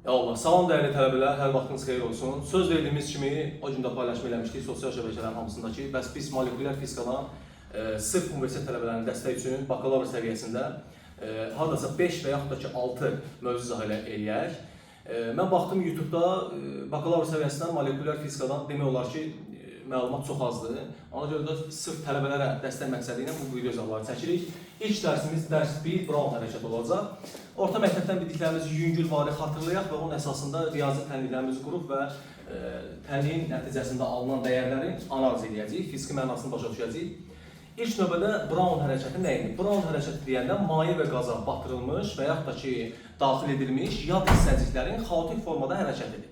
Ya Allah, salam dəyərli tələbələr, hər vaxtınız xeyir olsun. Söz verdiyimiz kimi o gün də paylaşım eləmişdik sosial şəbəkələrin hamısında ki, bəs biz molekulyar fizikadan sırf universitet tələbələrinin dəstəyi üçün bakalavr səviyyəsində hardasa 5 və yaxud da ki 6 mövzu izah eləyək. Mən baxdım YouTube-da bakalavr səviyyəsindən molekulyar fizikadan demək olar ki, məlumat çox azdır. Ona görə də sırf tələbələrə dəstək məqsədi ilə bu video izahları çəkirik. İlk dərsimiz dərs 1 Brown hərəkəti olacaq. Orta məktəbdən bildiklərimizi yüngülvari xatırlayaq və onun əsasında riyazi tənliklərimizi qurub və tənliyin nəticəsində alınan dəyərləri analiz edəcəyik, fiziki mənasını başa düşəcəyik. İlk növbədə Brown hərəkəti nə idi? Brown hərəkəti deyəndə maye və qaza batırılmış və yaxud da ki, daxil edilmiş yad hissəciklərin xaotik formada hərəkətidir.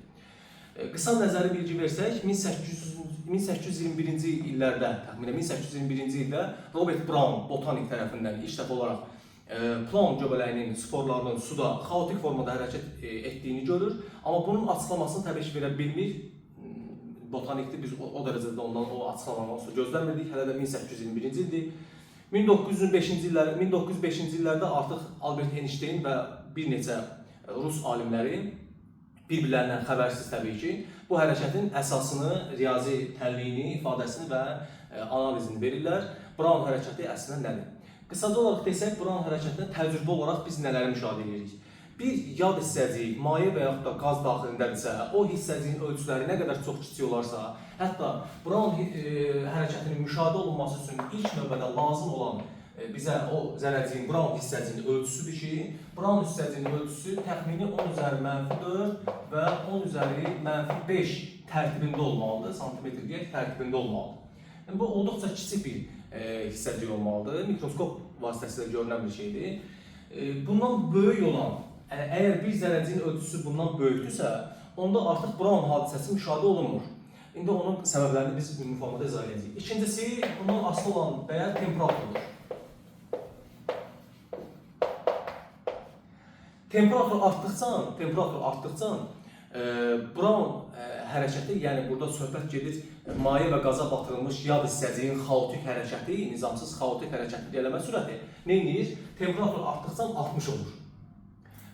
Qısa nəzəri bilgi versək, 1821-ci illərdə, təxminən 1821-ci ildə Robert Brown botanik tərəfindən ilk dəfə olaraq plon göbələyinin sporlarının suda xaotik formada hərəkət etdiyini görür. Amma bunun açıqlamasını təbii ki verə bilmir. Botanikdir, biz o dərəcədə ondan o açıqlamanı gözləmirdik. Hələ də 1821-ci ildir. 1905-ci illər, 1905-ci illərdə artıq Albert Einstein və bir neçə rus alimləri bir-birlərindən xəbərsiz təbii ki, bu hərəkətin əsasını, riyazi tənliyini, ifadəsini və analizini verirlər. Brown hərəkəti əslində nədir? Qısaca olaraq desək, Brown hərəkətində təcrübə olaraq biz nələri müşahidə edirik? Bir yad hissəcik, maye və yaxud da qaz daxilindədirsə, o hissəciyin ölçüləri nə qədər çox kiçik olarsa, hətta Brown hərəkətinin müşahidə olunması üçün ilk növbədə lazım olan bizə o zərrəciyin, Brown hissəciyinin ölçüsüdür ki, Brown hissəciyinin ölçüsü təxmini 10 üzəri mənfi 4 və 10 üzəri mənfi 5 tərtibində olmalıdır, santimetr deyək, tərtibində olmalıdır. Yəni, bu olduqca kiçik bir hissəcik olmalıdır, mikroskop vasitəsilə görünən bir şeydir. Bundan böyük olan, əgər bir zərrəciyin ölçüsü bundan böyükdürsə, onda artıq Brown hadisəsi müşahidə olunmur. İndi onun səbəblərini biz ümumi formada izah edəcəyik. İkincisi, bundan asılı olan dəyər temperaturdur. Temperatur artdıqca Brown hərəkəti, yəni burada söhbət gedir maye və qaza batırılmış yad hissəciyin xaotik hərəkəti, nizamsız xaotik hərəkəti eləmə sürəti nə edir? Temperatur artdıqca 60 olur.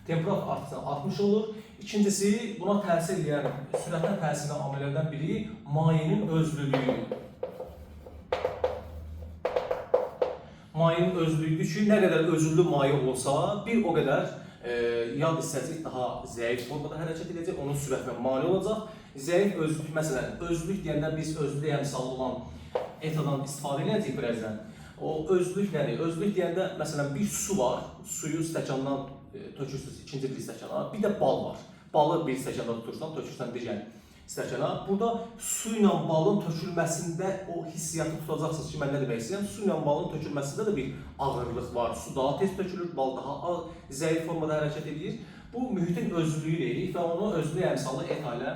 Temperatur artdıqca 60 olur. İkincisi, buna təsir edən, sürətə təsir edən amillərdən biri mayenin özlülüyü. Mayenin özlülüyüdür ki, nə qədər özüllü maye olsa, bir o qədər yad hissəcik daha zəif formada hərəkət edəcək, onun sürətinə mane olacaq. Zəif özlük, məsələn, özlük deyəndə biz özlük əmsalı olan etadan istifadə edəcəyik birazdan. O özlük nədir? Özlük deyəndə, məsələn, bir su var, suyu stəkandan tökürsünüz ikinci bir stəkana, bir də bal var. Balı bir stəkanda tutursan, tökürsən digər stəkana. Burada su ilə balın tökülməsində o hissiyatı tutacaqsınız ki, mən nə demək istəyirəm? Su ilə balın tökülməsində də bir ağırlıq var. Su daha tez tökülür, bal daha zəif formada hərəkət edir. Bu mühitin özlüyü deyirik və onu özlük əmsalı eta ilə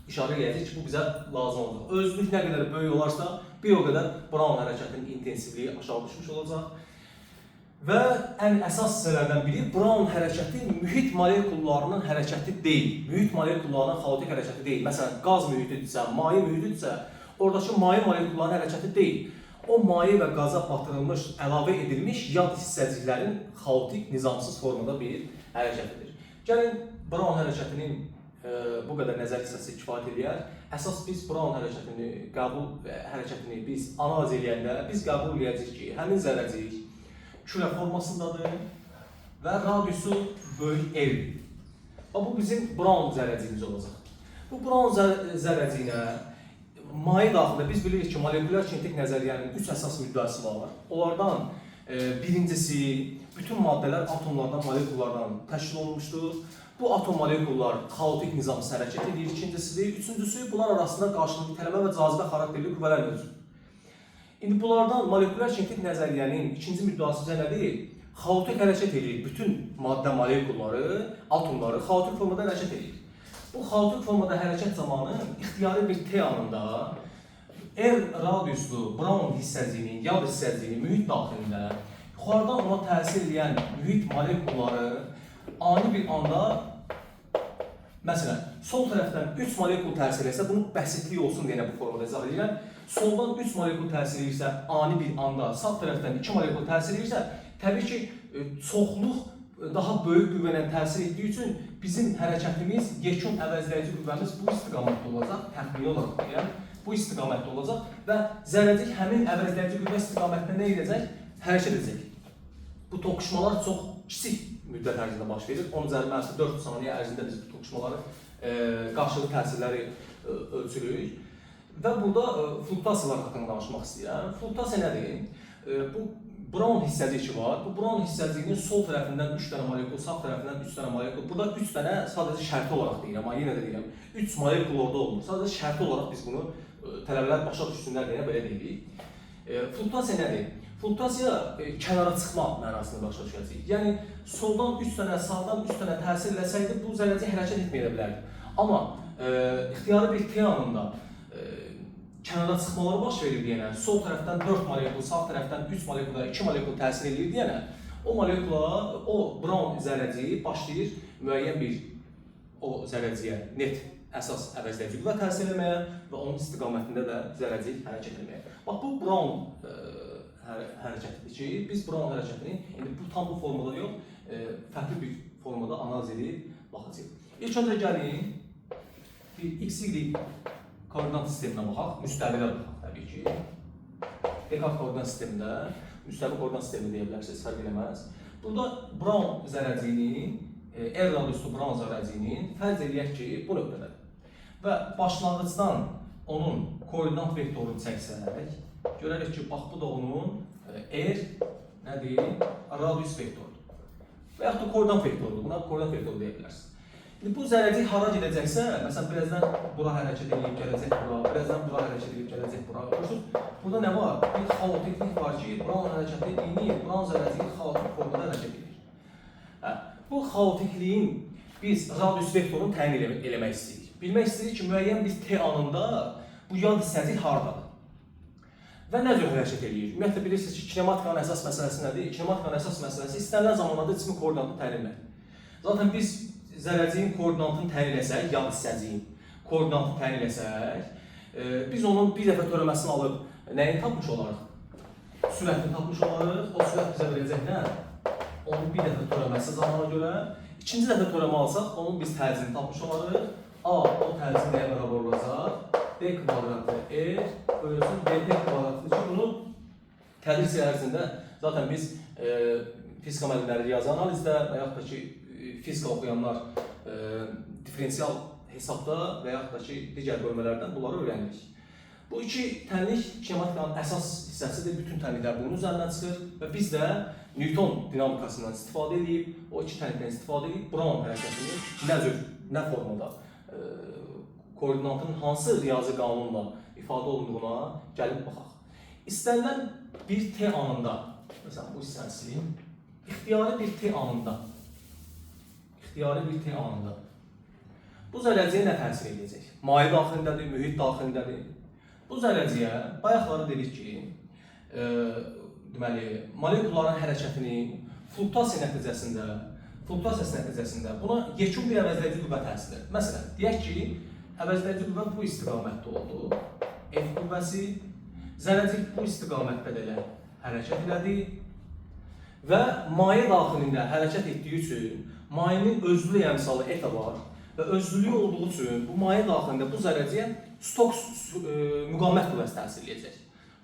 işarə edəcək ki, bu bizə lazım olacaq. Özlük nə qədər böyük olarsa, bir o qədər Brown hərəkətinin intensivliyi aşağı düşmüş olacaq. Və ən əsas hissələrdən biri Brown hərəkəti mühit molekullarının hərəkəti deyil. Mühit molekullarının xaotik hərəkəti deyil. Məsələn, qaz mühitidirsə, maye mühitidirsə, oradakı maye molekullarının hərəkəti deyil. O maye və qaza batırılmış, əlavə edilmiş yad hissəciklərin xaotik, nizamsız formada bir hərəkətidir. Gəlin, Brown hərəkətinin bu qədər nəzər hissəsi kifayət eləyər. Əsas biz Brown hərəkətini biz analiz eləyəndə biz qəbul eləyəcəyik ki, həmin zərrəcik kürə formasındadır və radiusu böyük R. Bu bizim Brown zərrəciyimiz olacaq. Bu Brown zərrəciyinə maye daxilində biz bilirik ki, molekulyar kinetik nəzəriyyənin 3 əsas müddəası var. Onlardan birincisi, bütün maddələr atomlardan, molekullardan təşkil olunmuşdur. Bu atom molekullar xaotik nizamsız hərəkət edir. İkincisidir. Üçüncüsü, bunlar arasında qarşılıqlı itələmə və cazibə xarakterli qüvvələr mövcuddur. İndi bunlardan molekulyar kinetik nəzəriyyənin ikinci müddəası bizə nədir? Xaotik hərəkət edir. Bütün maddə molekulları, atomları xaotik formada hərəkət edir. Bu xaotik formada hərəkət zamanı ixtiyari bir T anında R radiuslu Brown hissəciyinin, yad hissəciyinin mühit daxilində yuxarıdan ona təsir edən mühit molekulları ani bir anda, məsələn, sol tərəfdən 3 molekul təsir etsə, bunu bəsitlik olsun deyə bu formada izah edirəm. Soldan 3 molekul təsir edirsə, ani bir anda, sağ tərəfdən 2 molekul təsir edirsə, təbii ki, çoxluq daha böyük qüvvə ilə təsir etdiyi üçün bizim hərəkətimiz, yekun əvəzləyici qüvvəmiz bu istiqamətdə olacaq, təxmini olaraq deyirəm, bu istiqamətdə olacaq və zərrəcik həmin əvəzləyici qüvvə istiqamətində nə edəcək? Hərəkət edəcək. Bu toqquşmalar çox kiçik müddət ərzində baş verir. 10⁻⁴ saniyə ərzində biz bu toqquşmaları, qarşılıqlı təsirləri ölçürük. Və burada fluktuasiyalar haqqında danışmaq istəyirəm. Fluktuasiya nədir? Bu Brown hissəciyi ki var. Bu Brown hissəciyinin sol tərəfindən 3 dənə molekul, sağ tərəfindən 3 dənə molekul. Burada 3 dənə sadəcə şərti olaraq deyirəm, amma yenə də deyirəm, 3 molekul orada olmur. Sadəcə şərti olaraq biz bunu tələbələr başa düşsünlər deyə belə deyirik. Fluktuasiya nədir? Fluktuasiya kənara çıxma mənasını başa düşəcəyik. Yəni soldan 3 dənə, sağdan 3 dənə təsir eləsəydi bu zərrəcik hərəkət etməyə bilərdi. Amma ixtiyari bir T anında kənara çıxmaları baş verir deyənə, sol tərəfdən 4 molekul, sağ tərəfdən 3 molekul, 2 molekul təsir eləyir deyənə, o molekula, o Brown zərrəciyi başlayır müəyyən bir o zərrəciyə net əsas əvəzləyici qüvvə təsir eləməyə və onun istiqamətində də zərrəcik hərəkət eləməyə. Bax, bu Brown hərəkətidir ki, biz Brown hərəkətini indi bu tam bu formada yox, fərqli bir formada analiz edib baxacağıq. İlk öncə gəlin bir XY koordinat sisteminə baxaq, müstəvilə baxaq təbii ki. Dekart koordinat sistemində, müstəvi koordinat sistemi deyə bilərsiniz, fərq eləməz. Burada Brown zərrəciyinin, R radiuslu Brown zərrəciyinin fərz eləyək ki, bu nöqtədədir. Və başlanğıcdan onun koordinat vektorunu çəksək, görərik ki, bax bu da onun R nədir? Radius vektorudur. Və yaxud da koordinat vektorudur. Buna koordinat vektoru deyə bilərsiniz. İndi bu zərrəcik hara gedəcəksə, məsələn, birazdan bura hərəkət edib gələcək bura, birazdan bura hərəkət edib gələcək bura. Görürsünüz, burada nə var? Bir xaotiklik var ki, Brown hərəkəti eyni, Brown zərrəciyi xaotik formada hərəkət edir. Hə, bu xaotikliyin biz radius vektorunu təyin eləmək istəyirik. Bilmək istəyirik ki, müəyyən bir T anında bu yad hissəcik hardadır və nə cür hərəkət eləyir? Ümumiyyətlə, bilirsiniz ki, kinematikanın əsas məsələsi nədir? Kinematikanın əsas məsələsi istənilən zamanlarda cismin koordinatını təyin etmək. Zaten biz zərrəciyin koordinatını təyin eləsək, yad hissəciyin koordinatını təyin eləsək, biz onun bir dəfə törəməsini alıb nəyini tapmış olarıq? Sürətini tapmış olarıq. O sürət bizə verəcək nə? Onun bir dəfə törəməsi zamana görə. İkinci dəfə törəmə alsaq, onun biz tərzini tapmış olarıq. A, o tərzi nəyə bərabər olacaq? D kvadratı R bölünsün DT kvadratı ki, bunu tədris ərzində zaten biz fizika müəllimləri riyazi analizdə və yaxud da ki, fizika oxuyanlar diferensial hesabda və yaxud da ki, digər bölmələrdən bunları öyrənirik. Bu iki tənlik kinematikanın əsas hissəsidir. Bütün tənliklər bunun üzərindən çıxır və biz də Newton dinamikasından istifadə edib, o iki tənlikdən istifadə edib Brown hərəkətini nə cür, nə formada, koordinatın hansı riyazi qanunla ifadə olunduğuna gəlib baxaq. İstənilən bir T anında, məsələn bu hissəni silim, ixtiyari bir T anında, ixtiyari bir T anında bu zərrəciyə nə təsir edəcək? Maye daxilindədir, mühit daxilindədir. Bu zərrəciyə bayaqları dedik ki, deməli, molekulların hərəkətinin fluktuasiya nəticəsində buna yekun bir əvəzləyici qüvvə təsir edir. Məsələn, deyək ki, əvəzləyici qüvvə bu istiqamətdə oldu. F qüvvəsi, zərrəcik bu istiqamətdə də elə hərəkət elədi və maye daxilində hərəkət etdiyi üçün mayenin özlülük əmsalı eta var və özlülüyü olduğu üçün bu maye daxilində bu zərrəciyə Stokes müqavimət qüvvəsi təsir eləyəcək.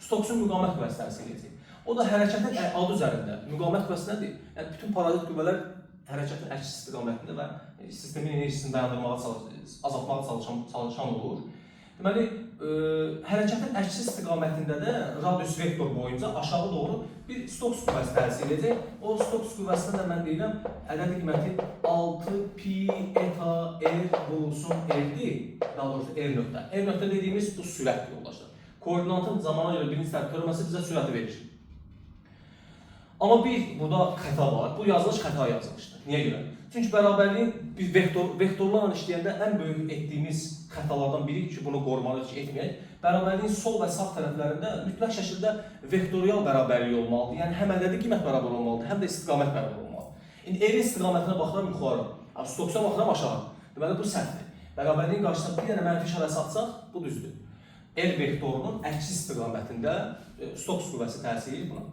Stokesun müqavimət qüvvəsi təsir eləyəcək. O da hərəkətin adı üzərində. Müqavimət qüvvəsi nədir? Yəni bütün parazit qüvvələr hərəkətin əks istiqamətində və sistemin enerjisini dayandırmağa azaltmağa çalışan olur. Deməli, hərəkətin əks istiqamətində də radius vektor boyunca aşağı doğru bir Stokes qüvvəsi təsir edəcək. O Stokes qüvvəsinə də mən deyirəm, ədədi qiyməti 6 pi eta r vurulsun r-dir. Daha doğrusu r nöqtə. R nöqtə dediyimiz bu sürətdir yoldaşlar. Koordinatın zamana görə birinci tərəf törəməsi bizə sürəti verir. Amma bir burada xəta var. Bu yazılış xəta yazılışdır. Niyə görə? Çünki bərabərliyin bir vektorlarla işləyəndə ən böyük etdiyimiz xətalardan biri ki, bunu qorumalıyıq ki, etməyək. Bərabərliyin sol və sağ tərəflərində mütləq şəkildə vektorial bərabərlik olmalıdır. Yəni həm ədədi qiymət bərabər olmalıdır, həm də istiqamət bərabər olmalıdır. İndi R istiqamətinə baxıram yuxarı, Stokesa baxıram aşağı. Deməli bu səhvdir. Bərabərliyin qarşısına bir dənə mənfi işarəsi atsaq, bu düzdür. R vektorunun əks istiqamətində Stokes qüvvəsi təsir edir buna.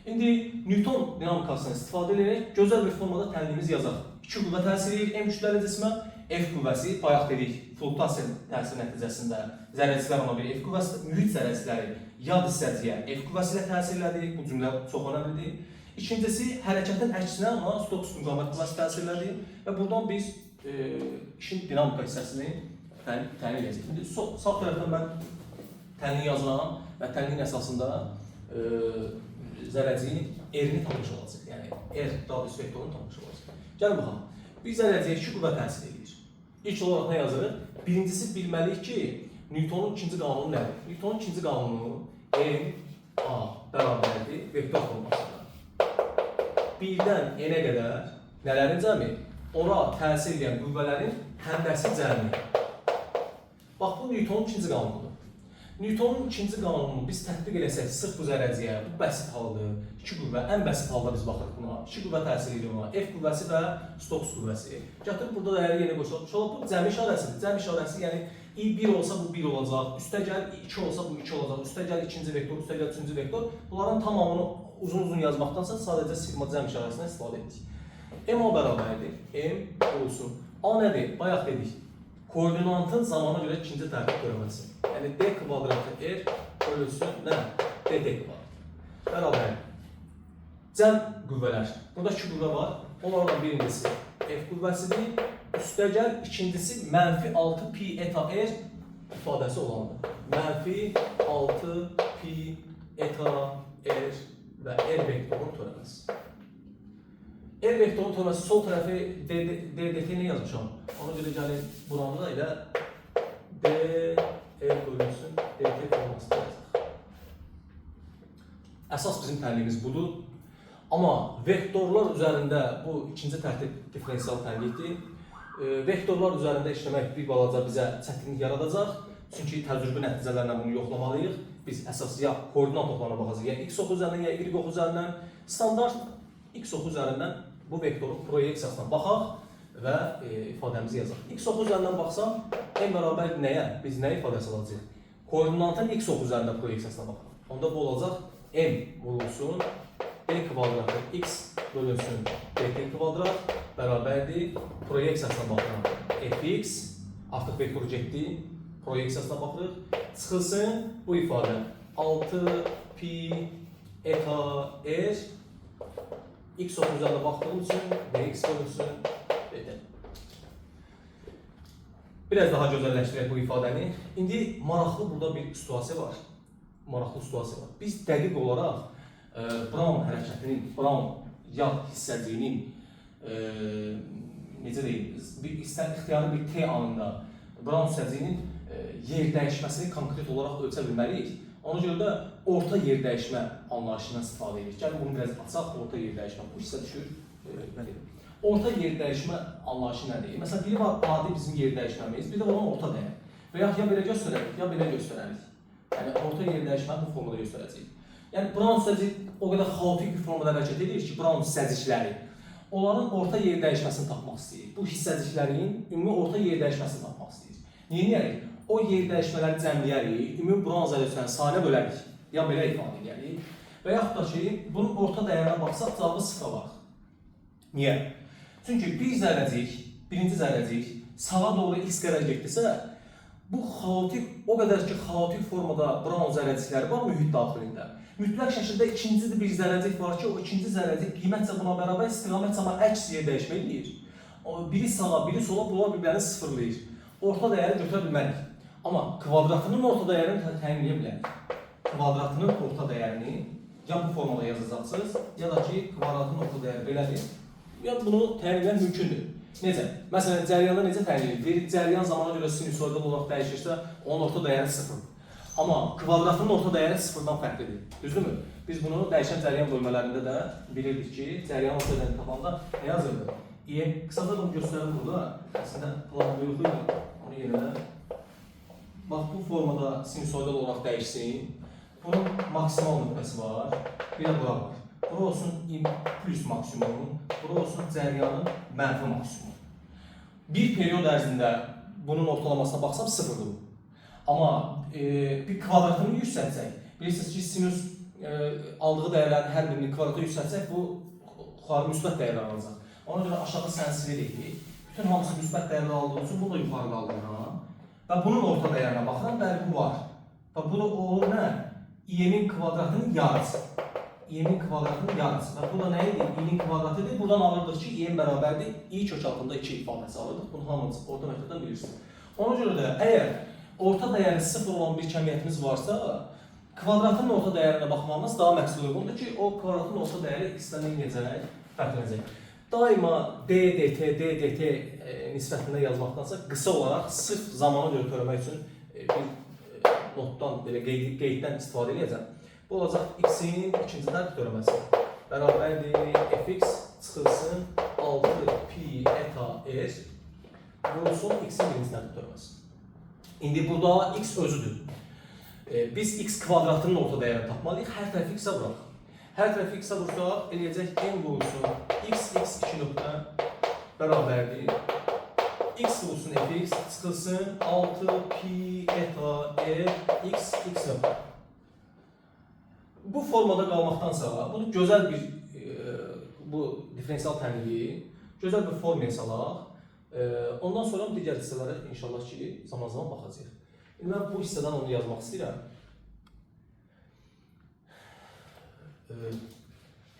İndi Newton dinamikasından istifadə edərək gözəl bir formada tənliyimizi yazaq. İki qüvvə təsir edir M kütləli cismə. F qüvvəsi, bayaq dedik, fluktuasiya təsiri nəticəsində zərrəciklər ona bir F qüvvəsi, mühit zərrəcikləri yad hissəciyə F qüvvəsi ilə təsir elədi. Bu cümlə çox önəmlidir. İkincisi, hərəkətin əksinə ona Stokes müqavimət qüvvəsi təsir elədi və buradan biz işin dinamika hissəsini təyin edəcəyik. İndi sağ tərəfdən mən tənliyi yazıram və tənliyin əsasında zərrəciyin R-ni tapmış olacaq. Yəni R radius vektorunu tapmış olacaq. Gəlin baxaq. Bir zərrəciyə iki qüvvə təsir edir. İlk olaraq nə yazırıq? Birincisi bilməliyik ki, Newtonun ikinci qanunu nədir? Newtonun ikinci qanunu M A bərabərdir vektor formasında. 1-dən N-ə qədər nələrin cəmi? Ora təsir edən qüvvələrin həndəsi cəmi. Bax, bu Newtonun ikinci qanunudur. Newtonun ikinci qanununu biz tətbiq eləsək sırf bu zərrəciyə, bu bəsit haldır. İki qüvvə, ən bəsit halda biz baxırıq buna. İki qüvvə təsir edir ona. F qüvvəsi və Stokes qüvvəsi. Gətirib burada dəyəri yenə qoysaq. İnşallah bu cəmi işarəsidir. Cəmi işarəsi, yəni I1 olsa bu 1 olacaq, üstə gəl 2 olsa bu 2 olacaq, üstə gəl ikinci vektor, üstə gəl üçüncü vektor. Bunların tamamını uzun-uzun yazmaqdansa sadəcə sigma cəm işarəsindən istifadə etdik. M A bərabərdir. M olsun. A nədir? Bayaq dedik. Koordinatın zamana görə ikinci tərtib törəməsi. Yəni D kvadratı R bölünsün nə? DT kvadratı. Bərabərdir. Cəm qüvvələr. Burada iki qüvvə var. Onlardan birincisi F qüvvəsidir. Üstəgəl ikincisi mənfi 6 pi eta R ifadəsi olandır. Mənfi 6 pi eta R və R vektorunun törəməsi. R vektorunun törəməsi sol tərəfi DDT nə yazmışam? Ona görə gəlin buranı da elə D R bölünsün DT formasında yazaq. Əsas bizim tənliyimiz budur. Amma vektorlar üzərində bu ikinci tərtib diferensial tənlikdir. Vektorlar üzərində işləmək bir balaca bizə çətinlik yaradacaq. Çünki təcrübə nəticələrlə bunu yoxlamalıyıq. Biz əsas ya koordinat oxlarına baxacağıq, ya x oxu üzərindən, ya y oxu üzərindən. Standart x oxu üzərindən bu vektorun proyeksiyasına baxaq və ifadəmizi yazaq. X oxu üzərindən baxsam, m bərabər nəyə? Biz nə ifadəsi alacağıq? Koordinatın x oxu üzərində proyeksiyasına baxaq. Onda bu olacaq m vurulsun d kvadratı x bölünsün dt kvadrat bərabərdir. Proyeksiyasına baxıram. Fx artıq vektoru getdi. Proyeksiyasına baxırıq. Çıxılsın bu ifadə 6 pi eta r x oxu üzərində baxdığım üçün dx bölünsün dt. Biraz daha gözəlləşdirək bu ifadəni. İndi maraqlı burada bir situasiya var. Maraqlı situasiya var. Biz dəqiq olaraq Brown hərəkətinin, Brown yad hissəciyinin necə deyim, bir ixtiyari bir T anında Brown hissəciyinin yer dəyişməsini konkret olaraq ölçə bilməliyik. Ona görə də orta yer dəyişmə anlayışından istifadə edirik. Gəlin bunu biraz açaq, orta yer dəyişmə. Bu hissə düşür. Nə deyim? Orta yer dəyişmə anlayışı nədir? Məsələn, biri var adi bizim yer dəyişməmiz, bir də var onun orta dəyər. Və yaxud ya belə göstərərik, ya belə göstərərik. Yəni orta yer dəyişməni bu formada göstərəcəyik. Yəni Brown hissəci o qədər xaotik bir formada hərəkət edir ki, Brown hissəcikləri onların orta yer dəyişməsini tapmaq istəyir. Bu hissəciklərin ümumi orta yer dəyişməsini tapmaq istəyir. Neyniyərik? O yer dəyişmələri cəmləyərik, ümumi Brown zərrəçilərinin sayına bölərik. Ya belə ifadə edərik. Və yaxud da ki, bunun orta dəyərinə baxsaq cavabı sıfıra varır. Niyə? Çünki bir zərrəcik, birinci zərrəcik sağa doğru x qədər getdisə, bu xaotik, o qədər ki, xaotik formada Brown zərrəcikləri var mühit daxilində. Mütləq şəkildə ikinci bir zərrəcik var ki, o ikinci zərrəcik qiymətcə buna bərabər, istiqamətcə amma əks yer dəyişmə eləyir. Biri sağa, biri sola, bunlar bir-birini sıfırlayır. Orta dəyəri götürə bilmərik. Amma kvadratının orta dəyərini təyin edə bilərik. Kvadratının orta dəyərini ya bu formada yazacaqsınız, ya da ki, kvadratın orta dəyəri belədir. Ya bunu təyin etmək mümkündür. Necə? Məsələn, cərəyanda necə təyin edilir? Bir cərəyan zamana görə sinusoidal olaraq dəyişirsə, onun orta dəyəri sıfırdır. Amma kvadratının orta dəyəri sıfırdan fərqlidir. Düzdürmü? Biz bunu dəyişən cərəyan bölmələrində də bilirdik ki, cərəyan orta dəyərini tapanda nə yazırdı? Qısaca bunu göstərim burada. Əslində, planı yox idi. Onun yerinə bax, bu formada sinusoidal olaraq dəyişsin. Bunun maksimal nöqtəsi var. Bir də bura var. Bura olsun plus maksimum, bura olsun cərəyanın mənfi maksimum. Bir period ərzində bunun ortalamasına baxsam sıfırdır bu. Amma bir kvadratını yüksəltsək, bilirsiniz ki, sinus aldığı dəyərlərin hər birini kvadrata yüksəltsək, bu yuxarı müsbət dəyərlər alacaq. Ona görə aşağı səni silirik. Bütün hamısı müsbət dəyərlər aldığı üçün bunu da yuxarı qaldırıram. Və bunun orta dəyərinə baxıram, bəli bu var. Və bu da olur nə? İ-nin kvadratının yarısı. İ-nin kvadratının yarısı. Və bu da nə idi? İ-nin kvadratıdır. Buradan alırdıq ki, İ-nin bərabərdir. İ kök altında 2 ifadəsi alırdıq. Bunu hamınız orta məktəbdən bilirsiniz. Ona görə də əgər orta dəyəri 0 olan bir kəmiyyətimiz varsa, kvadratın orta dəyərinə baxmamız daha məqsəd uyğundur ki, o kvadratın orta dəyəri x-dən nə edəcək? Fərqlənəcək. Daima d, dt, d, dt nisbətində yazmaqdansa qısa olaraq sırf zamana görə törəmək üçün bir notdan, belə qeyddən istifadə edəcəm. Bu olacaq x-in ikinci dərb törəməsi. Bərabərdir fx çıxılsın 6 pi eta r vurulsun x-in birinci dərb törəməsi. İndi burada x özüdür. Biz x kvadratının orta dəyərini tapmalıyıq. Hər tərəfi x-ə vuraq. Hər tərəfi x-ə vursaq, eləyəcək m vurulsun x, x 2 nöqtə bərabərdir. X vurulsun fx çıxılsın 6 pi eta r x, x nöqtə. Bu formada qalmaqdansa, bunu gözəl bir bu diferensial tənliyi gözəl bir formaya salaq. Ondan sonra digər hissələrə inşallah ki, zaman-zaman baxacağıq. İndi mən bu hissədən onu yazmaq istəyirəm.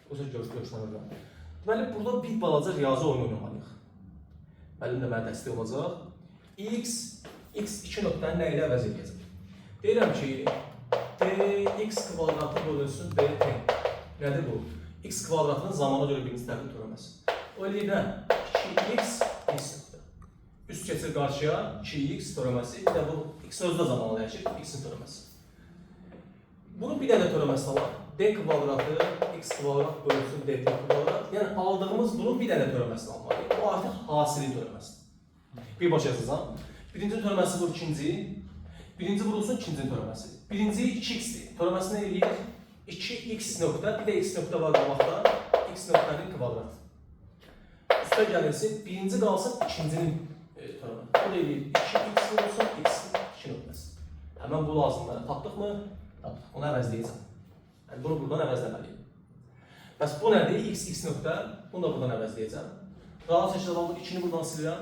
O söz görsənirəm. Deməli, burada bir balaca riyazi oyun oynamalıyıq. Müəllim də mənə dəstək olacaq. X, x 2 nöqtəni nə ilə əvəz edəcək? Deyirəm ki, dx kvadratı bölünsün dt. Nədir bu? X kvadratının zamana görə birinci tərəfin törəməsi. O eləyir nə? 2x, x nöqtə. Üst keçir qarşıya 2x törəməsi. Bir də bu x özü də zamanla dəyişir, x-in törəməsi. Bunun bir dənə törəməsi var. D kvadratı x kvadrat bölünsün dt kvadrat. Yəni aldığımız bunun bir dənə törəməsini almalıyıq. Bu artıq hasilin törəməsidir. Birbaşa yazacağam. Birinci törəməsi bu ikinci. Birinci vurulsun ikincinin törəməsi. Birinci 2x-dir. Törəməsi nə eləyir? 2x nöqtə, bir də x nöqtə var qabaqda. X nöqtənin kvadratı. Üstə gəlirsin, birinci qalsın ikincinin törəməsi. O da eləyir 2x vurulsun x 2 nöqtəsi. Həmən bu lazımdır. Tapdıq mı? Tapdıq. Onu əvəzləyəcəm. Yəni bunu buradan əvəzləməliyim. Bəs bu nədir? X, x nöqtə. Bunu da buradan əvəzləyəcəm. Rahat şəkildə bu 2-ni buradan silirəm.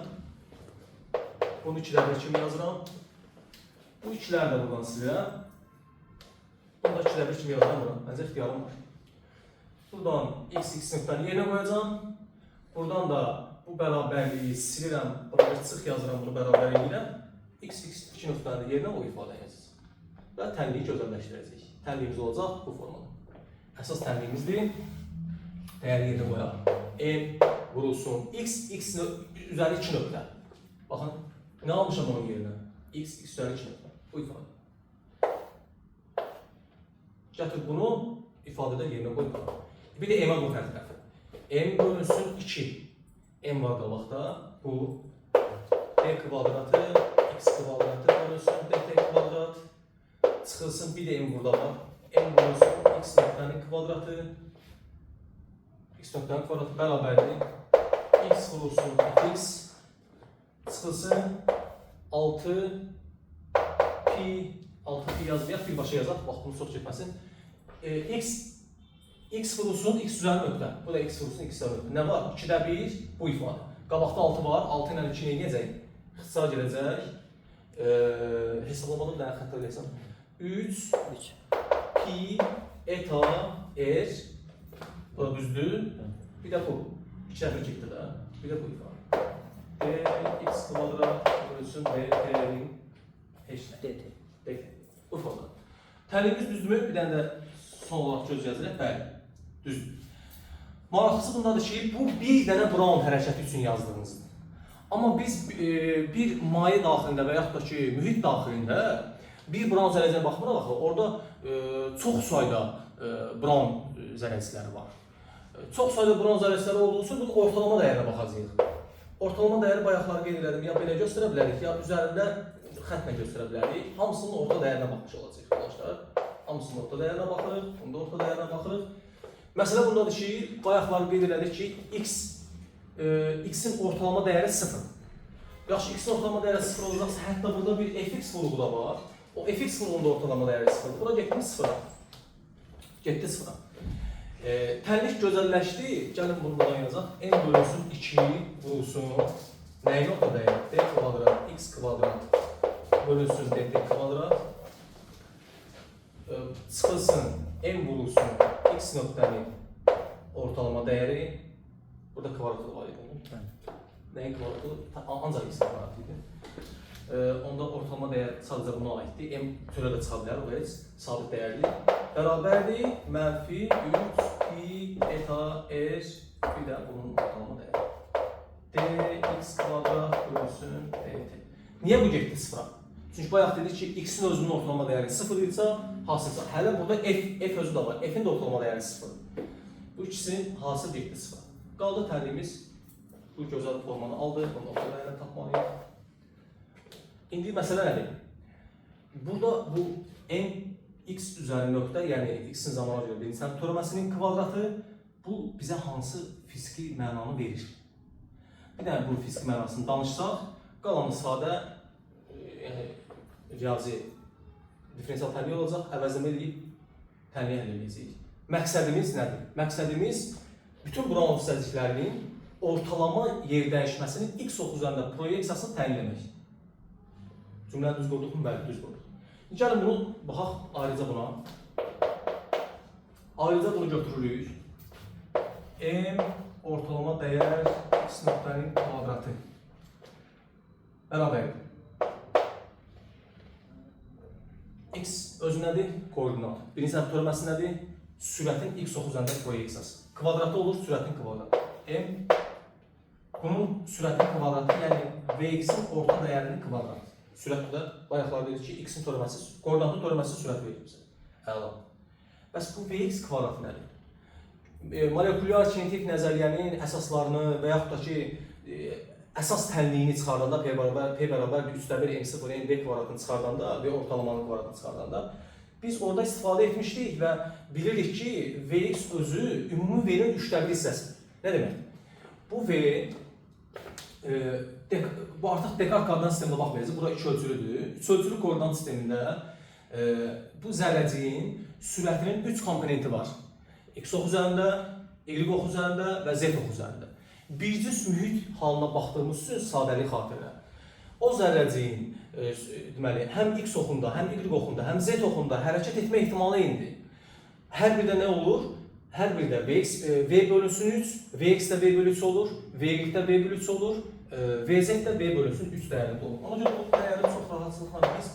Bunu 2-də 1 kimi yazıram. Bu 2-ləri də buradan silirəm. Bunu da 2-də 1 kimi yazıram bura. Məncə ixtiyarım var. Buradan x, x nöqtəni yerinə qoyacağam. Buradan da bu bərabərliyi silirəm. Bura bir çıx yazıram, bunu bərabər edirəm. X, x 2 nöqtəni də yerinə o ifadəni yazacağam. Və tənliyi gözəlləşdirəcəyik. Tənliyimiz olacaq bu formada. Əsas tənliyimizdir. Dəyəri yerinə qoyaq. M vurulsun. X, x üzəri 2 nöqtə. Baxın, nə almışam onun yerinə? X, x üzəri 2 nöqtə. Bu ifadə. Gətir bunu ifadədə yerinə qoy. Bir də m-ə vur hər tərəfi. M bölünsün 2. M var qabaqda. Bu d kvadratı, x kvadratı bölünsün dt kvadrat. Çıxılsın bir də m burada var. M bölünsün x nöqtənin kvadratı. X nöqtənin kvadratı bərabərdir. X vurulsun x. Çıxılsın 6 pi, 6 pi yazmayaq, birbaşa yazaq, vaxtımız çox getməsin. X, x vurulsun x üzəri nöqtə. Bu da x vurulsun x üzəri nöqtə. Nə var? 2-də 1 bu ifadə. Qabaqda 6 var. 6 ilə 2 nə edəcək? İxtisar gələcək. Hesablamada bir dənə xəta eləyəsəm. 3 pi eta r. Bu da düzdür. Bir də bu. 2 dəfə getdi də. Bir də bu ifadə. D x kvadrat bölünsün d t-nin heç nə. dt. D. Bu formada. Tənliyimiz düzdürmü? Bir dənə də son olaraq göz gəzdirək. Bəli, düzdür. Maraqlısı bundadır ki, bu bir dənə Brown hərəkəti üçün yazdığınızdır. Amma biz bir maye daxilində və yaxud da ki, mühit daxilində bir Brown zərrəciyinə baxmırıq axı. Orada çox sayda Brown zərrəcikləri var. Çox sayda Brown zərrəcikləri olduğu üçün bunun ortalama dəyərinə baxacağıq. Ortalama dəyəri bayaqları qeyd elədim. Ya belə göstərə bilərik, ya üzərində xəttlə göstərə bilərik. Hamısının orta dəyərinə baxmış olacağıq arkadaşlar. Hamısının orta dəyərinə baxırıq, bunda orta dəyərinə baxırıq. Məsələ bundadır ki, bayaqları qeyd elədik ki, x-in ortalama dəyəri 0. Yaxşı, x-in ortalama dəyəri 0 olacaqsa, hətta burada bir fx vurğu da var. O fx vurğunun da ortalama dəyəri 0-dır. Bura getdim 0-a. Getdi sıfıra. Tənlik gözəlləşdi. Gəlin bunu buradan yazaq. M bölünsün 2 vurulsun. Nəyin orta dəyəri? D kvadrat x kvadrat bölünsün dt kvadrat. Çıxılsın m vurulsun x nöqtənin ortalama dəyəri. Burada kvadratı var idi. Bəli. Nəyin kvadratı? Ancaq x kvadratı idi. Onda ortalama dəyər sadəcə buna aiddir. M türə də çıxa bilər, o heç sabit dəyərli. Bərabərdir mənfi 3 pi eta r bir də bunun ortalama dəyəri. Dx kvadrat bölünsün dt. Niyə bu getdi sıfıra? Çünki bayaq dedik ki, x-in özünün ortalama dəyəri 0 idisə, hasılsa. Hələ burada f özü də var. F-in də ortalama dəyəri 0-dır. Bu ikisinin hasıl getdi sıfıra. Qaldı tənliyimiz bu gözəl formanı aldı. Bunun orta dəyərini tapmalıyıq. İndi məsələ nədir? Burada bu m x üzəri nöqtə, yəni x-in zamana görə birinci səmt törəməsinin kvadratı, bu bizə hansı fiziki mənanı verir? Bir dənə bu fiziki mənasını danışsaq, qalanı sadə, yəni riyazi diferensial tənlik olacaq, əvəzləmə eləyib tənliyi həll edəcəyik. Məqsədimiz nədir? Məqsədimiz bütün Brown hissəciklərinin ortalama yer dəyişməsinin x oxu üzərində proyeksiyasını təyin etmək. Cümləni düz qurduq mu? Bəli, düz qurduq. Gəlin bunu baxaq ayrıca buna. Ayrıca bunu götürürük. M ortalama dəyər x nöqtənin kvadratı bərabərdir. X özü nədir? Koordinat. Birinci səmt törəməsi nədir? Sürətin x oxu üzərində proyeksiyası. Kvadratı olur sürətin kvadratı. M bunun sürətin kvadratı, yəni Vx-in orta dəyərinin kvadratı. Sürət də bayaqlar dedik ki, x-in törəməsi, koordinatın törəməsi sürət verir bizə. Əla. Bəs bu Vx kvadratı nədir? Molekulyar kinetik nəzəriyyənin əsaslarını və yaxud da ki, əsas tənliyini çıxardanda P bərabər 3-də 1 M0 MV kvadratını çıxardanda və ortalamanın kvadratını çıxardanda biz orada istifadə etmişdik və bilirik ki, Vx özü ümumi V-nin 3-də 1 hissəsidir. Nə demək? Bu V, bu artıq Dekart koordinat sistemində baxmayacaq, bura 2 ölçülüdür. 3 ölçülü koordinat sistemində bu zərrəciyin sürətinin 3 komponenti var. X oxu üzərində, Y oxu üzərində və Z oxu üzərində. Bircə mühit halına baxdığımız üçün sadəlik xatirinə o zərrəciyin deməli, həm X oxunda, həm Y oxunda, həm Z oxunda hərəkət etmə ehtimalı eynidir. Hər birdə nə olur? Hər birdə V bölünsün 3, Vx də V bölü 3 olur, Vy də V bölü 3 olur, Vz də V bölünsün 3 dəyərində olur. Ona görə bu dəyəri çox rahatçılıqla biz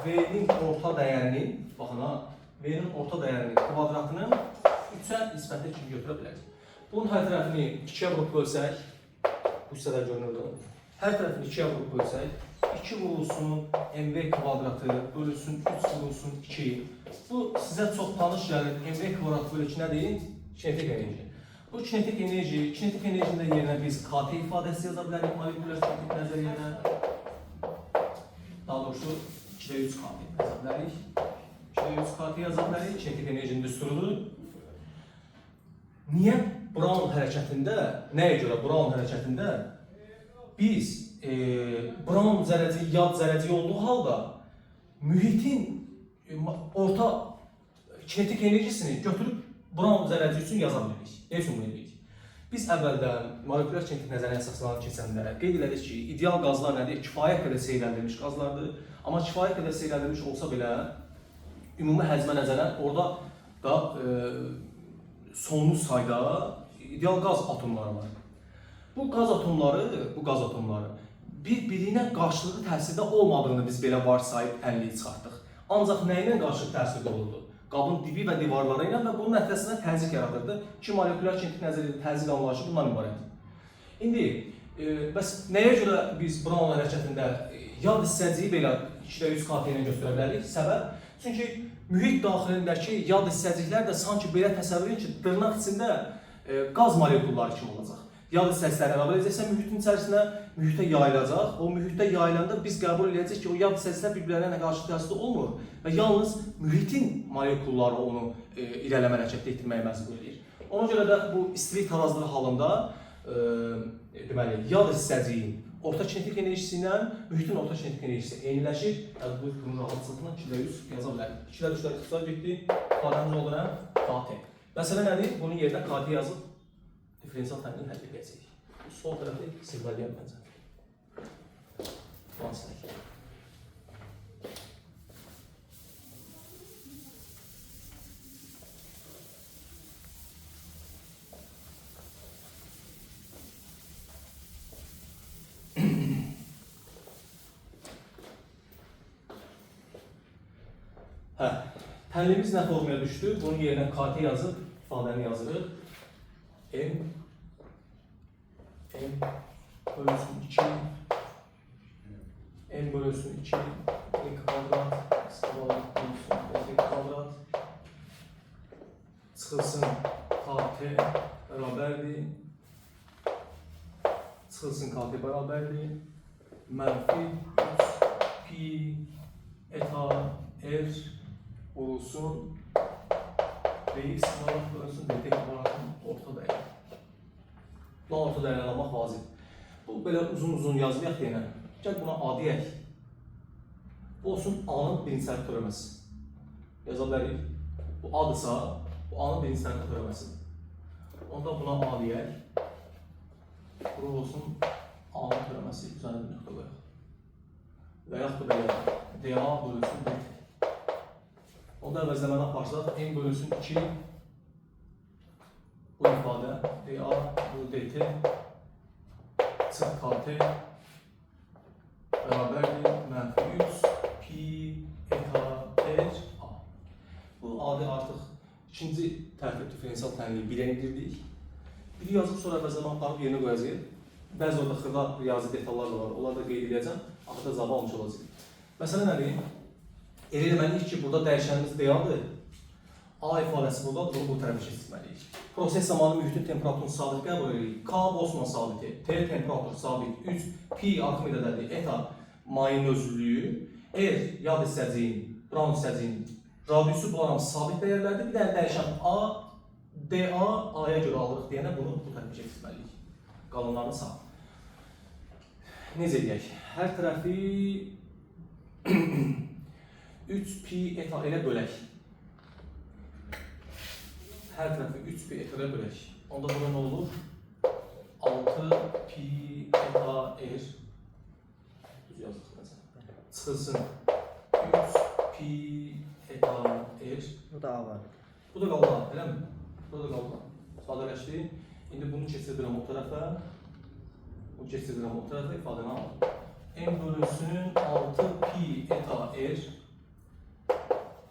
V-nin orta dəyərinin, baxın ha, V-nin orta dəyərinin kvadratının 3-ə nisbəti kimi götürə bilərik. Bunun hər tərəfini 2-yə vurub bölsək, bu hissədə görünürdü. Hər tərəfini 2-yə vurub bölsək, 2 vurulsun MV kvadratı bölünsün 3 vurulsun 2. Bu sizə çox tanış gəlir. MV kvadratı bölü 2 nədir? Kinetik enerji. Bu kinetik enerji, kinetik enerjinin də yerinə biz KT ifadəsi yaza bilərik molekulyar kinetik nəzəriyyədə. Daha doğrusu 2-də 3 KT yaza bilərik. 2-də 3 KT yaza bilərik. Kinetik enerjinin düsturudur. Niyə Brown hərəkətində, nəyə görə Brown hərəkətində biz Brown zərrəciyi, yad zərrəciyi olduğu halda mühitin orta kinetik enerjisini götürüb Brown zərrəciyi üçün yaza bilirik. Nə üçün bunu edirik? Biz əvvəldən molekulyar kinetik nəzəriyyə əsaslarını keçəndə qeyd elədik ki, ideal qazlar nədir? Kifayət qədər seyrəldilmiş qazlardır. Amma kifayət qədər seyrəldilmiş olsa belə ümumi həcmə nəzərən orada da sonlu sayda ideal qaz atomları var. Bu qaz atomları bir-birinə qarşılıqlı təsirdə olmadığını biz belə varsayıb tənliyi çıxartdıq. Ancaq nə ilə qarşılıqlı təsirdə olurdu? Qabın dibi və divarları ilə və bunun nəticəsində təzyiq yaradırdı ki, molekulyar kinetik nəzəriyyədə təzyiq anlayışı bundan ibarətdir. İndi, bəs nəyə görə biz Brown hərəkətində yad hissəciyi belə 2-də 3 KT ilə göstərə bilərik? Səbəb? Çünki mühit daxilindəki yad hissəciklər də sanki belə təsəvvür edin ki, dırnaq içində qaz molekulları kimi olacaq. Yad hissəcikləri əlavə edəcəksə mühitin içərisinə, mühitə yayılacaq. O mühitdə yayılanda biz qəbul edəcəyik ki, o yad hissəciklər bir-birlərinə qarşı təsirdə olmur və yalnız mühitin molekulları onu irəliləmə hərəkətdə etdirməyə məcbur edir. Ona görə də bu istilik tarazlığı halında deməli, yad hissəciyin Orta kinetik enerjisi ilə mühitin orta kinetik enerjisi eyniləşir. Yəni bu bunu rahatçılıqla 2 ilə 3 yaza bilərik. 2 ilə 3-lər ixtisar getdi. İfadəmiz oldu nə? KT. Məsələ nədir? Bunun yerinə KT yazıb diferensial tənliyi həll edəcəyik. Bu sol tərəfi silməliyəm məncə. One silək. Hə, tənliyimiz nə formaya düşdü? Bunun yerinə KT yazıb ifadəni yazırıq. M M bölünsün 2 M bölünsün 2 T kvadrat X kvadrat bölünsün T kvadrat çıxılsın KT bərabərdir. Çıxılsın KT bərabərdir. Mənfi 3 pi eta R vurulsun dx kvadrat bölünsün dt kvadratın orta dəyəri. Buna orta dəyərini almaq vacib. Bu belə uzun-uzun yazmayaq deyənə. Gəl buna A deyək. Bu olsun A-nın birinci sərhəd törəməsi. Yaza bilərik. Bu A-dırsa, bu A-nın birinci sərhəd törəməsidir. Onda buna A deyək. Bura olsun A-nın törəməsi, üzərində bir nöqtə qoyaq. Və yaxud da belə DA bölünsün DT. Onda əvəzləməni aparsaq, M bölünsün 2 bu ifadə DA bu DT çıx KT bərabərdir mənfi 3 pi eta R A. Bu adi artıq ikinci tərtib diferensial tənliyi 1-ə endirdik. Biri yazıb sonra əvəzləmə aparıb yerinə qoyacağıq. Bəzi orada xırda riyazi detallar da var. Onları da qeyd edəcəm. Axırda cavabı almış olacaq. Məsələ nədir? Elə eləməliyik ki, burada dəyişənimiz DA-dır. A ifadəsi buradadır, bunu bu tərəfə keçirməliyik. Proses zamanı mühitin temperaturunu sabit qəbul edirik. K Boltzmann sabiti, T temperatur sabit, 3 pi Arximed ədədi, eta mayenin özlülüyü, R yad hissəciyin, Brown hissəciyin radiusu bunlar hamısı sabit dəyərlərdir. Bir dənə dəyişən A, DA A-ya görə alırıq deyənə bunu bu tərəfə keçirməliyik. Qalanlarını sağ. Necə deyək? Hər tərəfi 3 pi eta ilə bölək. Hər tərəfi 3 pi eta ilə bölək. Onda bura nə olur? 6 pi eta r. Düz yazdıq məsələn. Çıxılsın 3 pi eta r. Bu da A var. Bu da qaldı A, eləmi? Bu da qaldı A. Sadələşdi. İndi bunu keçirdirəm o tərəfə. Bu keçirdirəm o tərəfə, ifadəni aldım. M bölünsün 6 pi eta r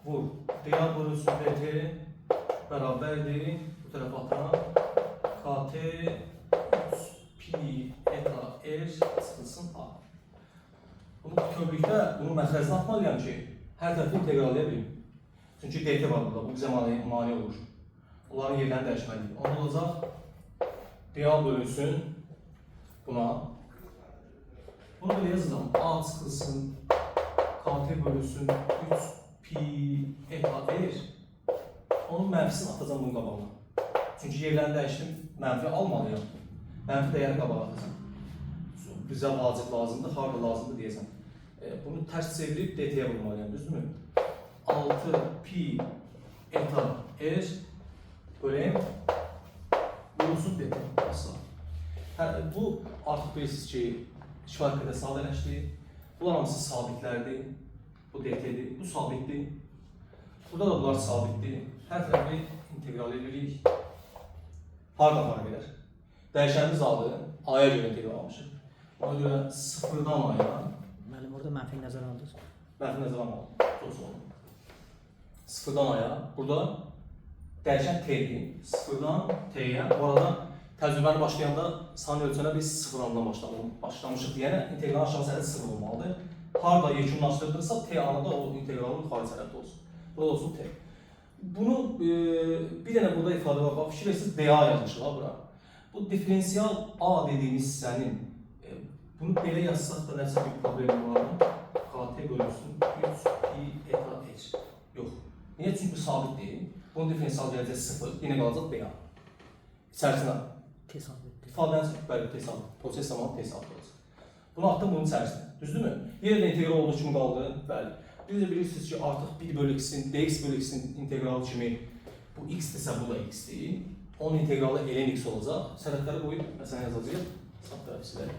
vur. DA bölünsün DT bərabərdir. Bu tərəfə atıram. KT 3 pi eta r çıxılsın A. Bunu bütövlükdə bunun məxrəcini atmalıyam ki, hər tərəfi integrallaya bilim. Çünki DT var burada, bu bizə mane olur. Onların yerlərini dəyişməliyik. Onda olacaq DA bölünsün buna. Bunu belə yazacağam. A çıxılsın KT bölünsün 3 pi eta r. Onun mənfisini atacağam bunun qabağına. Çünki yerlərini dəyişdim, mənfi almalıyam. Mənfi dəyəri qabağa atacağam. Bizə vacib lazımdır, harda lazımdır deyəcəm. Bunu tərs çevirib DT-yə vurmalıyam, düzdürmü? 6 pi eta r bölüm vurulsun DT. Asla. Hə, bu artıq bilirsiniz ki, kifayət qədər sadələşdi. Bunlar hamısı sabitlərdir. Bu DT-dir, bu sabitdir. Burada da bunlar sabitdir. Hər tərəfi integral edirik. Harda farq edər? Dəyişənimiz A-dır. A-ya görə integral almışıq. Ona görə sıfırdan A-ya Müəllim orada mənfi nəzərə aldınız. Mənfi nəzərə almalı. Çox sağ olun. Sıfırdan A-ya. Burada dəyişən T-dir. Sıfırdan T-yə. Bu arada təcrübəni başlayanda saniyə ölçənə biz sıfır andan başlamışıq deyənə inteqralın aşağı sərhədi sıfır olmalıdır. Harda yekunlaşdırdırsa T anında o inteqralın yuxarı sərhədi olsun. Burada olsun T. Bunu bir dənə burada ifadə var. Bax, fikir versiniz DA yazmışıq ha bura. Bu diferensial A dediyimiz hissənin bunu belə yazsaq da nəsə bir problem var mı? KT bölünsün 3 pi eta r. Yox. Niyə? Çünki bu sabit deyil. Bunun diferensial gələcək 0, yenə qalacaq DA. İçərisinə T sabitdir. ifadəni bəli, T sabit. Proses zamanı T sabit olacaq. Bunu atdım bunun içərisinə. Düzdürmü? Yenə də integral olduğu kimi qaldı. Bəli. Biz də bilirsiniz ki, artıq 1 bölü x-in, dx bölü x-in inteqralı kimi bu x-dirsə bu da x-dir. Onun inteqralı ln x olacaq. Sərhədləri qoyub məsələn yazacağıq. Sağ tərəfi silək.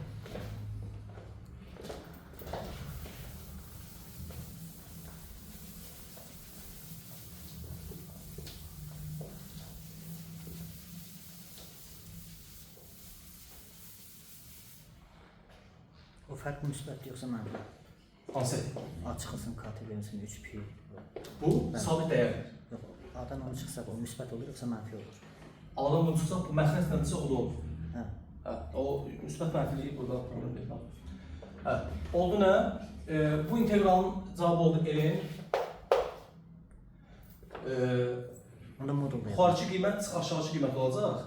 O fərq müsbətdir yoxsa mənfi? Hansı? A çıxılsın, KT verilsin 3 pi. Bu sabit dəyərdir. Yox, A-dan 10 çıxsa o müsbət olur yoxsa mənfi olur? A-dan bunu çıxsaq bu məxrəclə çıxsa o da olur. Hə. Hə, o müsbət mənfiliyi burada problem deyil. Hə, oldu nə? Bu inteqralın cavabı oldu ln. Onda modul da Yuxarıki qiymət çıx aşağıki qiymət olacaq.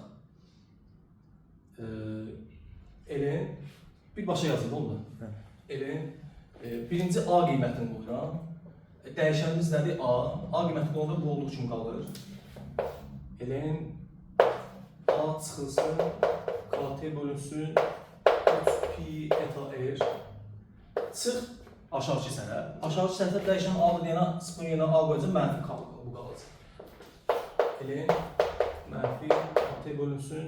Ln birbaşa yazın onu da. Bəli. Ln birinci A qiymətini qoyuram. Dəyişənimiz nədir? A. A qiyməti qoyanda bu olduğu kimi qalır. Ln A çıxılsın, KT bölünsün, 3 pi eta r. Çıx aşağıki sərhəd. Aşağıki sərhəd dəyişən A-dır deyənə sıfırın yerinə A qoyacaq, mənfi bu qalacaq. Ln mənfi KT bölünsün,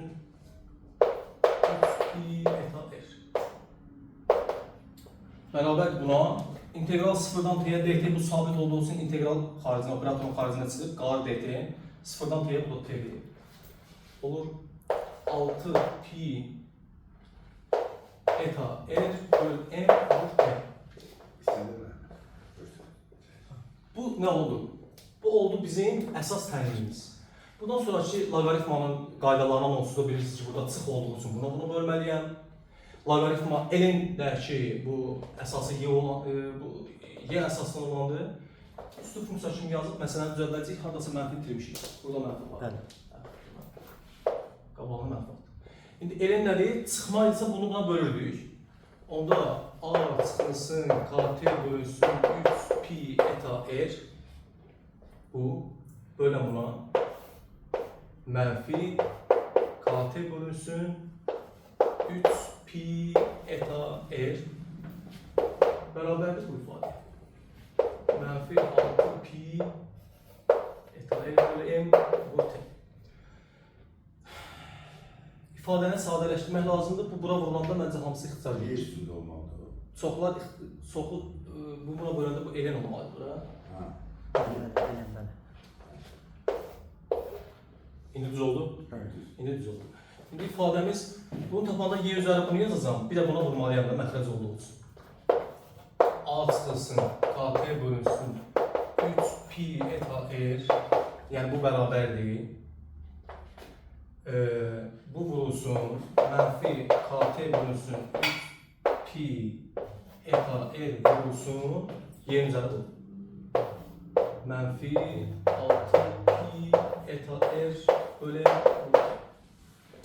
3 pi eta r. Bərabərdir buna. İntegral sıfırdan t-yə dt bu sabit olduğu üçün integral xaricinə, operatorun xaricinə çıxıb qalır dt. Sıfırdan t-yə bu da t-dir. Olur 6 pi eta r böl m vur t. Bu nə oldu? Bu oldu bizim əsas tənliyimiz. Bundan sonraki loqaritmanın qaydalarından onsuz da bilirsiniz ki, burada çıx olduğu üçün buna bunu bölməliyəm. Loqaritma ln-dəki bu əsası y olan, bu y əsaslı olandır. Üstü funksiya kimi yazıb məsələni düzəldəcəyik. Hardasa mənfi itirmişik. Burada mənfi var. Bəli. Qabağına mənfi var. İndi ln nədir? Çıxma isə bunu buna bölürdük. Onda a çıxılsın, kt bölünsün 3 pi eta r. Bu bölən buna mənfi kt bölünsün 3 pi eta r bərabərdir bu ifadə. Mənfi 6 pi eta r bölü m vur t. İfadəni sadələşdirmək lazımdır. Bu bura vurulanda məncə hamısı ixtisar Y gedir. üstünde olmalıdır o. Çoxlar çoxu bu buna böləndə bu ln olmalıdır bura. Ha. Bəli, bəli, bəli. İndi düz oldu? Bəli. İndi düz oldu. İndi ifadəmiz bunu tapanda y üzəri bunu yazacağam. Bir də buna vurmalıyam da məxrəc olduğu üçün. A çıxılsın, KT bölünsün 3 pi eta r. Yəni bu bərabərdir. Bu vurulsun mənfi KT bölünsün 3 pi eta r vurulsun y üzəri bu. Mənfi 6 pi eta r bölü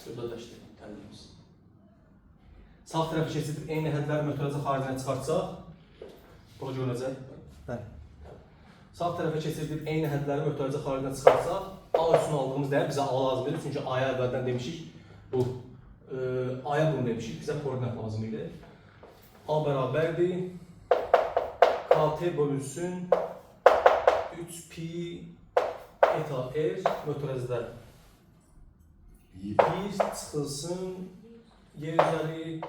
Sadələşdi tənliyimiz. Sağ tərəfə keçib eyni hədləri mötərizə xaricinə çıxartsaq, bura görünəcək. Bəli. Sağ tərəfə keçirdib eyni hədləri mötərizə xaricinə çıxartsaq, A üçün aldığımız dəyər bizə A lazım idi. Çünki A-ya əvvəldən demişik, bu A-ya bunu demişik, bizə koordinat lazım idi. A bərabərdir KT bölünsün 3 pi eta r mötərizədə 1. 1 çıxılsın y üzəri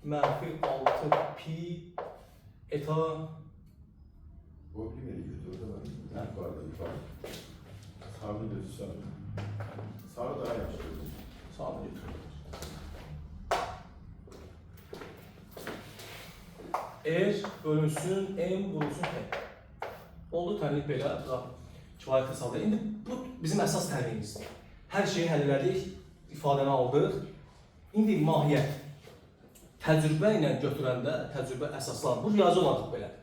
mənfi 6 pi eta O bir nereye götürdü da var. Yukarıda yukarı. Sarı gözü sarı. Sarı daha yaşlı. sağını götürür. R bölünsün M vurulsun T. Oldu tənlik belə, kifayət sadə. İndi bu bizim əsas tənliyimizdir. Hər şeyi həll elədik, ifadəni aldıq. İndi mahiyyət. Təcrübə ilə götürəndə təcrübə əsaslanır. Bu riyazi olaraq belədir.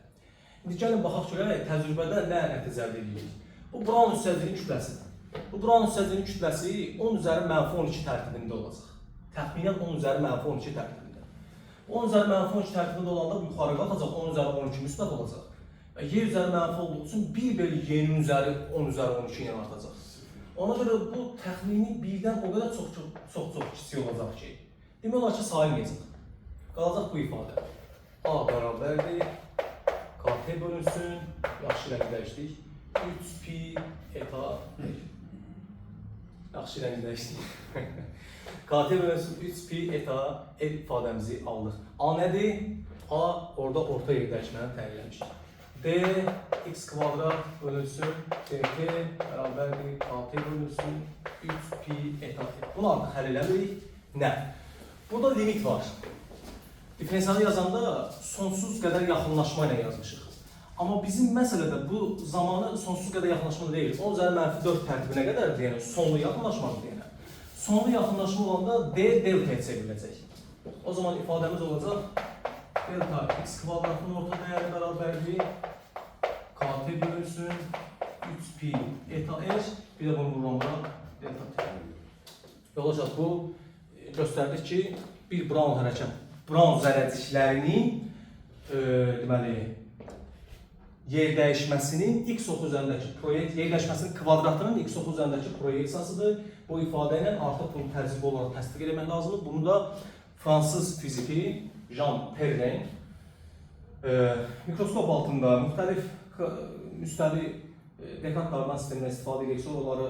İndi gəlin baxaq görək təcrübədə nə nəticə əldə edirik. Bu Brown hissəciyinin kütləsidir. Bu Brown hissəciyinin kütləsi 10 üzəri mənfi 12 tərtibində olacaq. Təxminən 10 üzəri mənfi 12 tərtibində. 10 üzəri mənfi 12 tərtibində olanda bu yuxarı qalxacaq, 10 üzəri 12 müsbət olacaq. Və y üzəri mənfi olduğu üçün 1 bölü y-nin üzəri 10 üzəri 12 ilə artacaq. Ona görə bu təxmini birdən o qədər çox-çox kiçik olacaq ki, demək olar ki, sayılmayacaq. Qalacaq bu ifadə. A bərabərdir KT bölünsün, yaxşı rəng dəyişdik. 3 pi eta R. Yaxşı rəng dəyişdik. KT bölünsün 3 pi eta R ifadəmizi aldıq. A nədir? A orada orta yerdəyişməni təyin eləmişik. D x kvadrat bölünsün dt bərabərdir KT bölünsün 3 pi eta R. Bunu artıq həll eləmirik. Nə? Burada limit var. Diferensialı yazanda sonsuz qədər yaxınlaşma ilə yazmışıq. Amma bizim məsələdə bu zamanı sonsuz qədər yaxınlaşma deyil. 10 üzəri mənfi 4 tərtibinə qədərdir, yəni sonlu yaxınlaşmadır deyənə. Sonlu yaxınlaşma olanda d deltaya çevriləcək. O zaman ifadəmiz olacaq delta x kvadratının orta dəyəri bərabərdir kt bölünsün 3 pi eta r, bir də bunu vururam bura delta t. Yoldaşlar, bu göstərdi ki, bir Brown hərəkət, Brown zərrəciklərinin deməli yer dəyişməsinin x oxu üzərindəki proyekt, yer dəyişməsinin kvadratının x oxu üzərindəki proyeksiyasıdır. Bu ifadə ilə artıq bunu təcrübə olaraq təsdiq etmək lazımdır. Bunu da fransız fiziki Jean Perrin mikroskop altında müxtəlif müstəvi dekatlardan sistemindən istifadə edərək sonra onları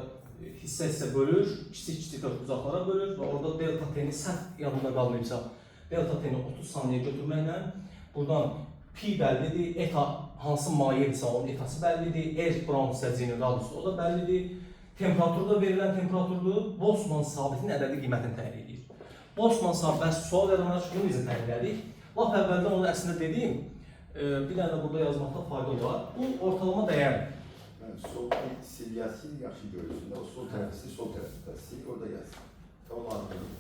hissə-hissə bölür, kiçik-kiçik dördbucaqlara bölür və orada delta T-ni səhv yadında qalmayıbsa, delta T-ni 30 saniyə götürməklə buradan pi bəllidir, eta hansı mayedirsə onun etası bəllidir, R Brown hissəciyinin radiusu o da bəllidir. Temperatur da verilən temperaturdur. Boltzmann sabitinin ədədi qiymətini təyin edir. Boltzmann sabiti, bəs sual yaranır ki, bunu necə təyin elədik? Lap əvvəldən onu əslində dediyim, bir dənə də burada yazmaqda fayda olar. Bu ortalama dəyərdir. Yani sol sil yazsın, yaxşı görürsün. O sol tarafı sil, sol tarafı da sil, orada yaz. Tamam anladım.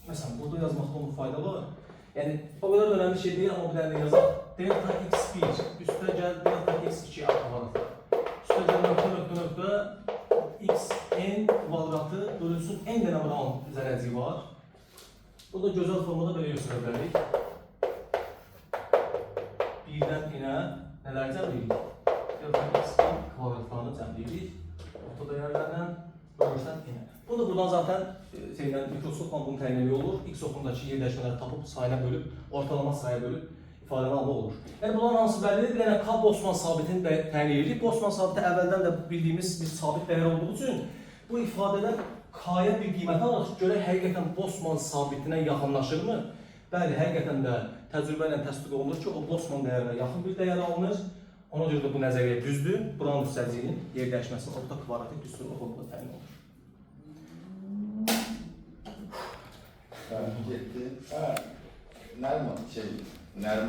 Məsələn, burada yazmaqda onun fayda var. Yəni, o qədər də önəmli şey deyil, amma bir dənə də yazaq. Delta x1, üstə gəl delta x2 a kvadratı. Üstə gəl nöqtə, nöqtə, nöqtə, xn kvadratı bölünsün n dənə Brown zərrəciyi var. Bu da gözəl formada belə göstərə bilərik. Birdən n-ə nələr cəmləyirik? Delta x1 kvadratlarını cəmləyirik. Orta dəyərlərlə bölürsən n-ə. Bunu da buradan zaten şeydən, mikroskopla bunu təyin etmək olur. X oxundakı yerləşmələri tapıb sayına bölüb, ortalama sayına bölüb ifadəni almaq olur. Yəni bunların hansı bəllidir? Bir dənə K Boltzmann sabitini də təyin edirik. Boltzmann sabiti əvvəldən də bildiyimiz bir sabit dəyər olduğu üçün bu ifadədən K-ya bir qiymət alırıq. Görək həqiqətən Boltzmann sabitinə yaxınlaşırmı? Bəli, həqiqətən də təcrübə ilə təsdiq olunur ki, o Boltzmann dəyərinə yaxın bir dəyər alınır. Ona görə də bu nəzəriyyə düzdür. Brown hissəciyinin yer dəyişməsinin orta kvadratik düsturu o formada təyin olunur. Gitti. Ha. Nerman şey, Nerman.